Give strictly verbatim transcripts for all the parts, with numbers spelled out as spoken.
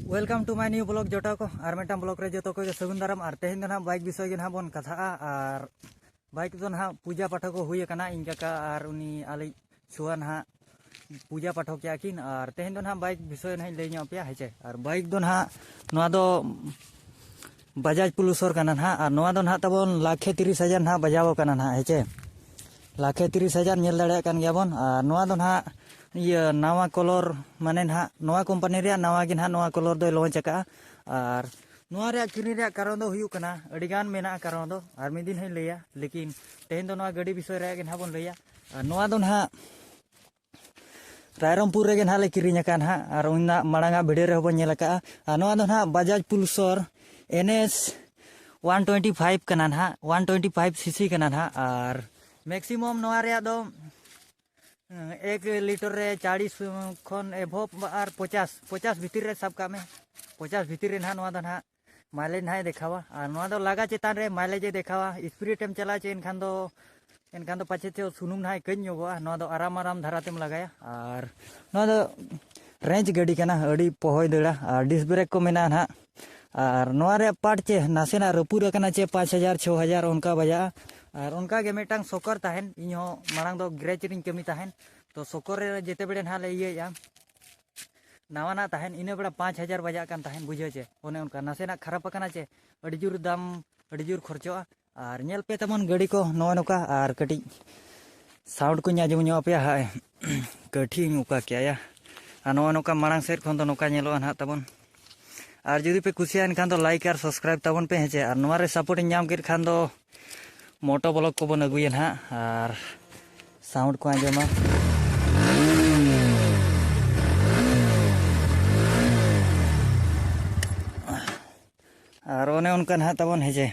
Welcome to my new vlog ᱡᱚᱴᱟᱣ ᱠᱚ, ᱟᱨ ᱢᱤᱫᱴᱟᱝ vlog ᱨᱮ ᱡᱚᱛᱚ ᱠᱚᱜᱮ ᱥᱟᱹᱜᱩᱱ ᱫᱟᱨᱟᱢ᱾ ᱟᱨ ᱛᱮᱦᱮᱧ ᱫᱚ ᱱᱟᱦᱟᱜ bike ᱵᱤᱥᱚᱭ ᱜᱮ ᱱᱟᱦᱟᱜ ᱵᱚᱱ ᱠᱟᱛᱷᱟᱜᱼᱟ᱾ ᱟᱨ bike ᱫᱚ ᱱᱟᱦᱟᱜ ᱯᱩᱡᱟ ᱯᱟᱴᱷᱚᱠ ᱠᱚ ᱦᱩᱭ ᱟᱠᱟᱱᱟ, ᱤᱧ ᱠᱟᱠᱟ ᱟᱨ ᱩᱱᱤ ᱟᱞᱮᱭᱤᱡ ᱪᱷᱩᱣᱟ ᱱᱟᱦᱟᱜ ᱯᱩᱡᱟ ᱯᱟᱴᱷᱚᱠ ᱠᱮᱜᱼᱟ ᱠᱤᱱ᱾ ᱟᱨ ᱛᱮᱦᱮᱧ ᱫᱚ ᱱᱟᱦᱟᱜ bike ᱵᱤᱥᱚᱭ ᱱᱟᱦᱟᱜ ᱤᱧ ᱞᱟᱹᱭ ᱧᱚᱜ ᱟᱯᱮᱭᱟ, ᱦᱮᱸ ᱪᱮ? ᱟᱨ bike ᱫᱚ ᱱᱟᱦᱟᱜ ᱱᱚᱣᱟ ᱫᱚ ᱵᱟᱡᱟᱡᱽ ᱯᱩᱞᱩᱥᱚᱨ ᱠᱟᱱᱟ ᱱᱟᱦᱟᱜ, ᱟᱨ ᱱᱚᱣᱟ ᱫᱚ ᱱᱟᱦᱟᱜ ᱛᱟᱵᱚᱱ ᱞᱟᱠᱷᱮ ᱛᱤᱨᱤᱥ ᱦᱟᱡᱟᱨ ᱱᱟᱦᱟᱜ ᱵᱟᱡᱟᱣ ᱟᱠᱟᱱᱟ ᱱᱟᱦᱟᱜ, ᱦᱮᱸ ᱪᱮ? ᱞᱟᱠᱷᱮ ᱛᱤᱨᱤᱥ ᱦᱟᱡᱟᱨ ᱧᱮᱞ ᱫᱟᱲᱮᱭᱟᱜ ᱠᱟᱱ ᱜᱮᱭᱟ ᱵᱚᱱ᱾ ᱟᱨ ᱱᱚᱣᱟ ᱫᱚ ᱱᱟᱦᱟᱜ ᱤᱭᱟᱹ ᱱᱟᱣᱟ ᱠᱚᱞᱚᱨ, ᱢᱟᱱᱮ ᱱᱟᱦᱟᱜ ᱱᱚᱣᱟ ᱠᱳᱢᱯᱟᱱᱤ ᱨᱮᱭᱟᱜ ᱱᱟᱣᱟ ᱜᱮ ᱱᱟᱦᱟᱜ ᱱᱚᱣᱟ ᱠᱚᱞᱚᱨ ᱫᱚᱭ ᱞᱚᱧᱪ ᱟᱠᱟᱫᱼᱟ᱾ ᱟᱨ ᱱᱚᱣᱟ ᱨᱮᱭᱟᱜ ᱠᱤᱨᱤᱧ ᱨᱮᱭᱟᱜ ᱠᱟᱨᱚᱱ ᱫᱚ ᱦᱩᱭᱩᱜ ᱠᱟᱱᱟ, ᱟᱹᱰᱤᱜᱟᱱ ᱢᱮᱱᱟᱜᱼᱟ ᱠᱟᱨᱚᱱ ᱫᱚ, ᱟᱨ ᱢᱤᱫ ᱫᱤᱱ ᱦᱚᱸᱧ ᱞᱟᱹᱭᱟ, ᱞᱮᱠᱤᱱ ᱛᱮᱦᱮᱧ ᱫᱚ ᱱᱚᱣᱟ ᱜᱟᱹᱰᱤ ᱵᱤᱥᱚᱭ ᱨᱮᱭᱟᱜ ᱜᱮ ᱱᱟᱦᱟᱜ ᱵᱚᱱ ᱞᱟᱹᱭᱟ᱾ ᱟᱨ ᱱᱚᱣᱟ ᱫᱚ ᱱᱟᱦᱟᱜ ᱨᱟᱭᱨᱚᱝᱯᱩᱨ ᱨᱮᱜᱮ ᱱᱟᱦᱟᱜ ᱞᱮ ᱠᱤᱨᱤᱧ ᱟᱠᱟᱫᱼᱟ ᱱᱟᱦᱟᱜ, ᱟᱨ ᱩᱱᱟᱜ ᱢᱟᱲᱟᱝ ᱟᱜ ᱵᱷᱤᱰᱤᱭᱳ ᱨᱮᱦᱚᱸ ᱵᱚᱱ ᱧᱮᱞ ᱟᱠᱟᱫᱼᱟ᱾ ᱟᱨ ᱱᱚᱣᱟ ᱫᱚ ᱱᱟᱦᱟᱜ Bajaj ᱯᱩᱞᱥᱚᱨ N S one twenty five ᱠᱟᱱᱟ ᱱᱟᱦᱟᱜ, ᱚᱣᱟᱱ ᱴᱩᱭᱮᱱᱴᱤ ᱯᱷᱟᱭᱤᱵᱷ ᱥᱤᱥᱤ ᱠᱟᱱᱟ ᱱᱟᱦᱟᱜ᱾ ᱟᱨ ᱢᱮᱠᱥᱤᱢᱟᱢ ᱱᱚᱣᱟ ᱨᱮᱭᱟᱜ ᱫᱚ ᱮᱠ ᱞᱤᱴᱟᱨ ᱨᱮ ᱪᱟᱲᱤᱥ ᱠᱷᱚᱱ ᱮᱵᱷᱚᱵ ᱟᱨ ᱯᱚᱪᱟᱥ, ᱯᱚᱪᱟᱥ ᱵᱷᱤᱛᱤᱨ ᱨᱮ ᱥᱟᱵ ᱠᱟᱜ ᱢᱮ, ᱯᱚᱪᱟᱥ ᱵᱷᱤᱛᱤᱨ ᱨᱮ ᱱᱟᱦᱟᱜ ᱱᱚᱣᱟ ᱫᱚ ᱱᱟᱦᱟᱜ ᱢᱟᱭᱞᱮᱡᱽ ᱱᱟᱦᱟᱜ ᱮ ᱫᱮᱠᱷᱟᱣᱟ᱾ ᱟᱨ ᱱᱚᱣᱟ ᱫᱚ ᱞᱟᱜᱟ ᱪᱮᱛᱟᱱ ᱨᱮ ᱢᱟᱭᱞᱮᱡᱽ ᱮ ᱫᱮᱠᱷᱟᱣᱟ᱾ ᱥᱯᱤᱰ ᱮᱢ ᱪᱟᱞᱟᱣ ᱪᱮ ᱮᱱᱠᱷᱟᱱ ᱫᱚ, ᱮᱱᱠᱷᱟᱱ ᱫᱚ ᱯᱟᱪᱷᱮ ᱪᱚ ᱥᱩᱱᱩᱢ ᱱᱟᱦᱟᱜ ᱮ ᱠᱟᱹᱡ ᱧᱚᱜᱚᱜᱼᱟ᱾ ᱱᱚᱣᱟ ᱫᱚ ᱟᱨᱟᱢ ᱟᱨᱟᱢ ᱫᱷᱟᱨᱟ ᱛᱮᱢ ᱞᱟᱜᱟᱭᱟ᱾ ᱟᱨ ᱱᱚᱣᱟ ᱫᱚ ᱨᱮᱧᱡᱽ ᱜᱟᱹᱰᱤ ᱠᱟᱱᱟ, ᱟᱹᱰᱤ ᱯᱚᱦᱚᱭ ᱫᱟᱹᱲᱟ᱾ ᱟᱨ ᱰᱤᱥ ᱵᱨᱮᱠ ᱠᱚ ᱢᱮᱱᱟᱜᱼᱟ ᱱᱟᱦᱟᱜ᱾ ᱟᱨ ᱱᱚᱣᱟ ᱨᱮᱭᱟᱜ ᱯᱟᱨᱴ ᱪᱮ ᱱᱟᱥᱮᱱᱟᱜ ᱨᱟᱹᱯᱩᱫ ᱟᱠᱟᱱᱟ ᱪᱮ ᱯᱟᱸᱪ ᱦᱟᱡᱟᱨ, ᱪᱷᱚ ᱦᱟᱡᱟᱨ ᱚᱱᱠᱟ ᱵᱟᱡᱟᱜᱼᱟ᱾ ᱟᱨ ᱚᱱᱠᱟ ᱜᱮ ᱢᱤᱫᱴᱟᱝ ᱥᱚᱠᱚᱨ ᱛᱟᱦᱮᱱ, ᱤᱧ ᱦᱚᱸ ᱢᱟᱲᱟᱝ ᱫᱚ ᱜᱮᱨᱮᱡᱽ ᱨᱤᱧ ᱠᱟᱹᱢᱤ ᱛᱟᱦᱮᱱ, ᱛᱚ ᱥᱚᱠᱚᱨ ᱨᱮ ᱡᱮᱛᱮ ᱵᱮᱲᱮ ᱱᱟᱦᱟᱜ ᱞᱮ ᱤᱭᱟᱹᱭᱮᱫᱼᱟ, ᱱᱟᱣᱟᱱᱟᱜ ᱛᱟᱦᱮᱱ, ᱤᱱᱟᱹ ᱵᱮᱲᱟ ᱯᱟᱸᱪ ᱦᱟᱡᱟᱨ ᱵᱟᱡᱟᱜ ᱠᱟᱱ ᱛᱟᱦᱮᱱ, ᱵᱩᱡᱷᱟᱹᱣ ᱪᱮ? ᱚᱱᱮ ᱚᱱᱠᱟ ᱱᱟᱥᱮᱱᱟᱜ ᱠᱷᱟᱨᱟᱯ ᱟᱠᱟᱱᱟ ᱪᱮ, ᱟᱹᱰᱤ ᱡᱳᱨ ᱫᱟᱢ, ᱟᱹᱰᱤ ᱡᱳᱨ ᱠᱷᱚᱨᱪᱚᱜᱼᱟ᱾ ᱟᱨ ᱧᱮᱞ ᱯᱮ ᱛᱟᱵᱚᱱ ᱜᱟᱹᱰᱤ ᱠᱚ ᱱᱚᱜᱼᱚ ᱱᱚᱝᱠᱟ, ᱟᱨ ᱠᱟᱹᱴᱤᱡ ᱥᱟᱣᱩᱱᱰ ᱠᱚᱧ ᱟᱸᱡᱚᱢ ᱧᱚᱜ ᱟᱯᱮᱭᱟ ᱦᱟᱸᱜ᱾ ᱠᱟᱹᱴᱷᱤ ᱤᱧ ᱚᱠᱟ ᱠᱮᱜᱼᱟ ᱭᱟ᱾ ᱟᱨ ᱱᱚᱜᱼᱚ ᱱᱚᱝᱠᱟ ᱢᱟᱲᱟᱝ ᱥᱮᱫ ᱠᱷᱚᱱ ᱫᱚ ᱱᱚᱝᱠᱟ ᱧᱮᱞᱚᱜᱼᱟ ᱱᱟᱦᱟᱜ ᱛᱟᱵᱚᱱ᱾ ᱟᱨ ᱡᱩᱫᱤ ᱯᱮ ᱠᱩᱥᱤᱭᱟᱜᱼᱟ ᱮᱱᱠᱷᱟᱱ ᱫᱚ ᱞᱟᱭᱤᱠ ᱟᱨ ᱥᱟᱵᱥᱠᱨᱟᱭᱤᱵ ᱛᱟᱵᱚᱱ ᱯᱮ, ᱦᱮᱸ ᱪᱮ? ᱟᱨ ᱱᱚᱣᱟ ᱨᱮ ᱥᱟᱯᱳᱨᱴ ᱤᱧ ᱧᱟᱢ ᱠᱮᱫ ᱠᱷᱟᱱ ᱫᱚ ᱢᱚᱴᱳ ᱵᱞᱚᱜ ᱠᱚᱵᱚᱱ ᱟᱹᱜᱩᱭᱟ ᱱᱟᱦᱟᱜ, ᱟᱨ ᱥᱟᱣᱩᱱᱰ ᱠᱚ ᱟᱸᱡᱚᱢᱟ᱾ ᱟᱨ ᱚᱱᱮ ᱚᱱᱠᱟ ᱱᱟᱦᱟᱜ ᱛᱟᱵᱚᱱ, ᱦᱮᱸ ᱪᱮ?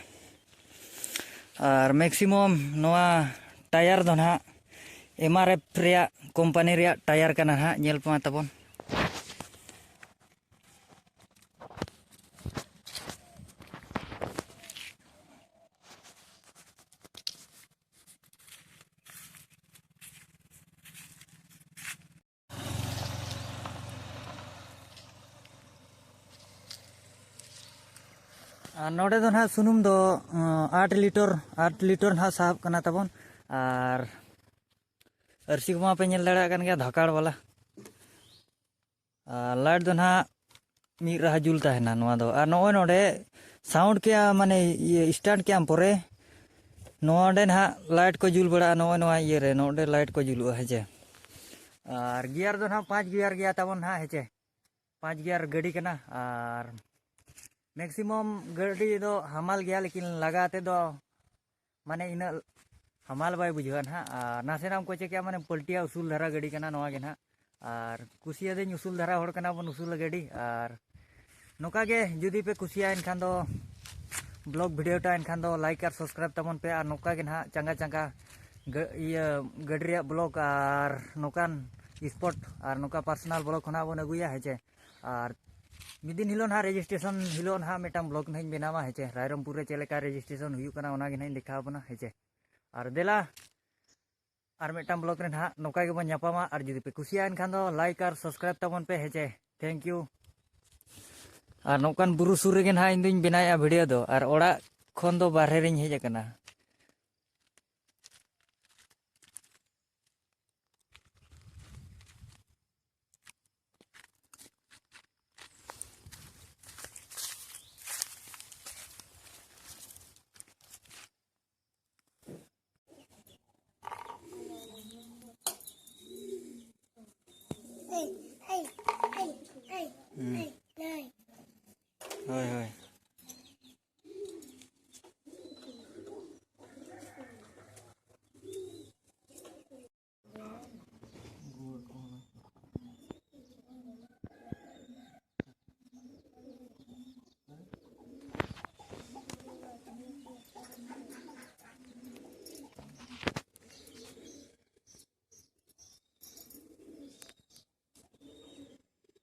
ᱟᱨ ᱢᱮᱠᱥᱤᱢᱟᱢ ᱱᱚᱣᱟ ᱴᱟᱭᱟᱨ ᱫᱚ ᱱᱟᱦᱟᱜ ᱮᱢ ᱟᱨ ᱮᱯᱷ ᱨᱮᱭᱟᱜ, ᱠᱳᱢᱯᱟᱱᱤ ᱨᱮᱭᱟᱜ ᱴᱟᱭᱟᱨ ᱠᱟᱱᱟ ᱱᱟᱦᱟᱜ, ᱧᱮᱞ ᱯᱮ ᱢᱟ ᱛᱟᱵᱚᱱ᱾ ᱟᱨ ᱱᱚᱰᱮ ᱫᱚ ᱱᱟᱦᱟᱜ ᱥᱩᱱᱩᱢ ᱫᱚ ᱟᱴ ᱞᱤᱴᱚᱨ ᱟᱴ ᱞᱤᱴᱚᱨ ᱱᱟᱦᱟᱜ ᱥᱟᱦᱚᱵ ᱠᱟᱱᱟ ᱛᱟᱵᱚᱱ᱾ ᱟᱨ ᱟᱹᱨᱥᱤ ᱠᱚᱢᱟ ᱯᱮ ᱧᱮᱞ ᱫᱟᱲᱮᱭᱟᱜ ᱠᱟᱱ ᱜᱮᱭᱟ, ᱫᱷᱟᱠᱟᱲ ᱵᱟᱞᱟ᱾ ᱟᱨ ᱞᱟᱭᱤᱴ ᱫᱚ ᱱᱟᱦᱟᱜ ᱢᱤᱫ ᱨᱟᱦᱟ ᱡᱩᱞ ᱛᱟᱦᱮᱱᱟ ᱱᱚᱣᱟ ᱫᱚ᱾ ᱟᱨ ᱱᱚᱜᱼᱚᱭ ᱱᱚᱰᱮ ᱥᱟᱣᱩᱱᱰ ᱠᱮᱜᱼᱟ, ᱢᱟᱱᱮ ᱤᱭᱟᱹ ᱥᱴᱟᱨᱴ ᱠᱮᱜᱼᱟᱢ ᱯᱚᱨᱮ, ᱱᱚᱰᱮ ᱱᱟᱦᱟᱜ ᱞᱟᱭᱤᱴ ᱠᱚ ᱡᱩᱞ ᱵᱟᱲᱟᱜᱼᱟ, ᱱᱚᱜᱼᱚᱭ ᱱᱚᱣᱟ ᱤᱭᱟᱹ ᱨᱮ ᱱᱚᱰᱮ ᱞᱟᱭᱤᱴ ᱠᱚ ᱡᱩᱞᱩᱜᱼᱟ, ᱦᱮᱸ ᱪᱮ᱾ ᱟᱨ ᱜᱤᱭᱟᱨ ᱫᱚ ᱱᱟᱦᱟᱜ ᱯᱟᱸᱪ ᱜᱤᱭᱟᱨ ᱜᱮᱭᱟ ᱛᱟᱵᱚᱱ ᱱᱟᱦᱟᱜ, ᱦᱮᱸ ᱪᱮ᱾ ᱯᱟᱸᱪ ᱜᱤᱭᱟᱨ ᱜᱟᱹᱰᱤ ᱠᱟᱱᱟ᱾ ᱟᱨ ᱢᱮᱠᱥᱤᱢᱟᱢ ᱜᱟᱹᱰᱤ ᱫᱚ ᱦᱟᱢᱟᱞ ᱜᱮᱭᱟ, ᱞᱮᱠᱤᱱ ᱞᱟᱜᱟ ᱛᱮᱫᱚ ᱢᱟᱱᱮ ᱤᱱᱟᱹᱜ ᱦᱟᱢᱟᱞ ᱵᱟᱭ ᱵᱩᱡᱷᱟᱹᱣᱟ ᱱᱟᱦᱟᱜ᱾ ᱟᱨ ᱱᱟᱥᱮᱱᱟᱜ ᱮᱢ ᱠᱚᱪᱮ ᱠᱮᱜᱼᱟ, ᱢᱟᱱᱮ ᱯᱟᱹᱞᱴᱤᱭᱟ, ᱩᱥᱩᱞ ᱫᱷᱟᱨᱟ ᱜᱟᱹᱰᱤ ᱠᱟᱱᱟ ᱱᱚᱣᱟ ᱜᱮ ᱱᱟᱦᱟᱜ᱾ ᱟᱨ ᱠᱩᱥᱤᱭᱟᱫᱟᱹᱧ, ᱩᱥᱩᱞ ᱫᱷᱟᱨᱟ ᱦᱚᱲ ᱠᱟᱱᱟ ᱵᱚᱱ, ᱩᱥᱩᱞ ᱜᱟᱹᱰᱤ᱾ ᱟᱨ ᱱᱚᱝᱠᱟ ᱜᱮ ᱡᱩᱫᱤ ᱯᱮ ᱠᱩᱥᱤᱭᱟᱜᱼᱟ, ᱮᱱᱠᱷᱟᱱ ᱫᱚ ᱵᱞᱚᱜ ᱵᱷᱤᱰᱤᱭᱳ ᱴᱟ ᱮᱱᱠᱷᱟᱱ ᱫᱚ ᱞᱟᱭᱤᱠ ᱟᱨ ᱥᱟᱵᱥᱠᱨᱟᱭᱤᱵ ᱛᱟᱵᱚᱱ ᱯᱮ᱾ ᱟᱨ ᱱᱚᱝᱠᱟ ᱜᱮ ᱱᱟᱦᱟᱜ ᱪᱟᱸᱜᱟ ᱪᱟᱸᱜᱟ ᱜᱟᱹ- ᱤᱭᱟᱹ ᱜᱟᱹᱰᱤ ᱨᱮᱭᱟᱜ ᱵᱞᱚᱜ ᱟᱨ ᱱᱚᱝᱠᱟᱱ ᱥᱯᱚᱴ ᱟᱨ ᱱᱚᱝᱠᱟ ᱯᱟᱨᱥᱚᱱᱟᱞ ᱵᱞᱚᱜ ᱠᱷᱚᱱᱟᱜ ᱵᱚᱱ ᱟᱹᱜᱩᱭᱟ, ᱦᱮᱸ ᱪᱮ᱾ ᱟᱨ ᱢᱤᱫ ᱫᱤᱱ ᱦᱤᱞᱳᱜ ᱱᱟᱦᱟᱜ ᱨᱮᱡᱤᱥᱴᱨᱮᱥᱚᱱ ᱦᱤᱞᱳᱜ ᱱᱟᱦᱟᱜ ᱢᱤᱫᱴᱟᱝ ᱵᱞᱚᱜ ᱱᱟᱦᱟᱜ ᱤᱧ ᱵᱮᱱᱟᱣᱟ, ᱦᱮᱸ ᱪᱮ᱾ ᱨᱟᱭᱨᱚᱝᱯᱩᱨ ᱨᱮ ᱪᱮᱫ ᱞᱮᱠᱟ ᱨᱮᱡᱤᱥᱴᱨᱮᱥᱚᱱ ᱦᱩᱭᱩᱜ ᱠᱟᱱᱟ, ᱚᱱᱟ ᱜᱮ ᱱᱟᱦᱟᱜ ᱤᱧ ᱫᱮᱠᱷᱟᱣ ᱟᱵᱚᱱᱟ, ᱦᱮᱸ ᱪᱮ᱾ ᱟᱨ ᱫᱮᱞᱟ ᱟᱨ ᱢᱤᱫᱴᱟᱝ ᱵᱞᱚᱜ ᱨᱮ ᱱᱟᱦᱟᱜ ᱱᱚᱝᱠᱟ ᱜᱮᱵᱚᱱ ᱧᱟᱯᱟᱢᱟ᱾ ᱟᱨ ᱡᱩᱫᱤ ᱯᱮ ᱠᱩᱥᱤᱭᱟᱜᱼᱟ, ᱮᱱᱠᱷᱟᱱ ᱫᱚ ᱞᱟᱭᱤᱠ ᱟᱨ ᱥᱟᱵᱥᱠᱨᱟᱭᱤᱵ ᱛᱟᱵᱚᱱ ᱯᱮ, ᱦᱮᱸ ᱪᱮ᱾ Thank U. ᱟᱨ ᱱᱚᱝᱠᱟᱱ ᱵᱩᱨᱩ ᱥᱩᱨ ᱨᱮᱜᱮ ᱱᱟᱦᱟᱜ ᱤᱧ ᱫᱩᱧ ᱵᱮᱱᱟᱣᱮᱫᱼᱟ ᱵᱷᱤᱰᱤᱭᱳ ᱫᱚ, ᱟᱨ ᱚᱲᱟᱜ ᱠᱷᱚᱱ ᱫᱚ ᱵᱟᱨᱦᱮ ᱨᱤᱧ ᱦᱮᱡ ᱟᱠᱟᱱᱟ᱾